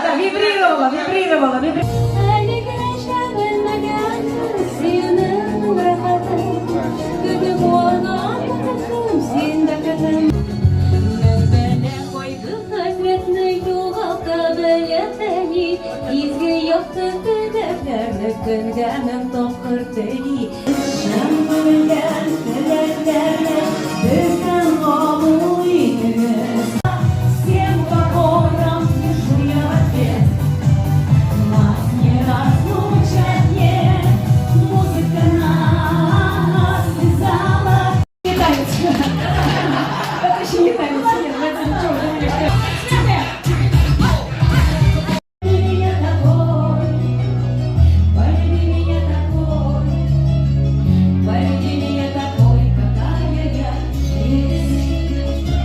Да, вибрировала, вибрировала, вибрировала. Әлегәчә белмәгәнмен синең рәхәтен. Көтеп алган бәхетем, син бәхетем. Мең бәла кайгы хәсрәтне югалта беләсени. Изге якты теләкләрне көнгә мең тапкыр тели.